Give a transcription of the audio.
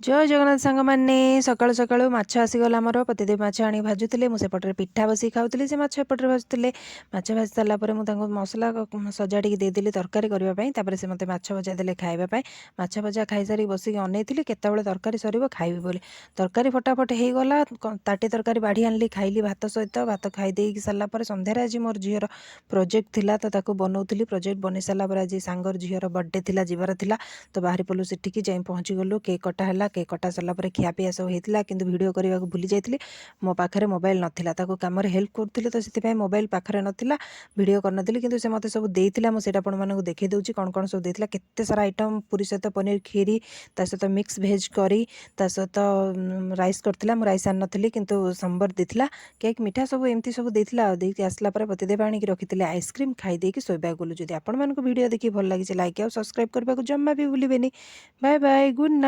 ଜୟ ଜଗନ୍ନାଥ ସାଙ୍ଗମାନେ। ସକାଳୁ ସକାଳୁ ମାଛ ଆସିଗଲା ଆମର। ପତିଦେବ ମାଛ ଆଣି ଭାଜୁଥିଲେ, ମୁଁ ସେପଟରେ ପିଠା ବସିକି ଖାଉଥିଲି, ସେ ମାଛ ଏପଟରେ ଭାଜୁଥିଲେ। ମାଛ ଭାଜି ସାରିଲା ପରେ ମୁଁ ତାଙ୍କୁ ମସଲା ସଜାଡ଼ିକି ଦେଇଦେଲି ତରକାରୀ କରିବା ପାଇଁ। ତାପରେ ସେ ମୋତେ ମାଛ ଭଜା ଦେଲେ ଖାଇବା ପାଇଁ। ମାଛ ଭଜା ଖାଇସାରିକି ବସିକି ଅନେଇଥିଲି କେତେବେଳେ ତରକାରୀ ସରିବ ଖାଇବି ବୋଲି। ତରକାରୀ ଫଟାଫଟ ହେଇଗଲା। ତାଟି ତରକାରୀ ବାଢ଼ି ଆଣିଲି, ଖାଇଲି ଭାତ ସହିତ। ଭାତ ଖାଇ ଦେଇକି ସାରିଲା ପରେ ସନ୍ଧ୍ୟାରେ ଆଜି ମୋର ଝିଅର ପ୍ରୋଜେକ୍ଟ ଥିଲା, ତ ତାକୁ ବନଉଥିଲି। ପ୍ରୋଜେକ୍ଟ ବନେଇ ସାରିଲା ପରେ ଆଜି ସାଙ୍ଗର ଝିଅର ବର୍ଥଡେ ଥିଲା, ଯିବାର ଥିଲା, ତ ବାହାରି ପଡ଼ିଲୁ ସେଠିକି। ଯାଇ ପହଞ୍ଚିଗଲୁ, କେକ୍ କଟା ହେଲା। କେକ୍ କଟା ସରିଲା ପରେ ଖିଆପିଆ ସବୁ ହେଇଥିଲା, କିନ୍ତୁ ଭିଡ଼ିଓ କରିବାକୁ ଭୁଲି ଯାଇଥିଲି। ମୋ ପାଖରେ ମୋବାଇଲ ନଥିଲା। ତାକୁ କାମରେ ହେଲ୍ପ କରୁଥିଲି, ତ ସେଥିପାଇଁ ମୋବାଇଲ ପାଖରେ ନଥିଲା, ଭିଡ଼ିଓ କରିନଥିଲି। କିନ୍ତୁ ସେ ମୋତେ ସବୁ ଦେଇଥିଲା, ମୁଁ ସେଇଟା ଆପଣମାନଙ୍କୁ ଦେଖାଇ ଦେଉଛି କ'ଣ କ'ଣ ସବୁ ଦେଇଥିଲା। କେତେ ସାରା ଆଇଟମ୍! ପୁରୀ ସହିତ ପନିର କ୍ଷୀରି, ତା ସହିତ ମିକ୍ସ ଭେଜ୍ କରି, ତା ସହିତ ରାଇସ୍ କରିଥିଲା। ମୁଁ ରାଇସ୍ ଆଣିନଥିଲି, କିନ୍ତୁ ସମ୍ବର ଦେଇଥିଲା, କେକ୍, ମିଠା ସବୁ ଏମିତି ସବୁ ଦେଇଥିଲା। ଆଉ ଦେଇକି ଆସିଲା ପରେ ପତିଦେବ ଆଣିକି ରଖିଥିଲେ ଆଇସ୍କ୍ରିମ୍, ଖାଇ ଦେଇକି ଶୋଇବାକୁ ଗଲୁ। ଯଦି ଆପଣମାନଙ୍କୁ ଭିଡ଼ିଓ ଦେଖି ଭଲ ଲାଗିଛି, ଲାଇକ୍ ଆଉ ସବସ୍କ୍ରାଇବ୍ କରିବାକୁ ଜମା ବି ଭୁଲିବେନି। Bye bye, good night.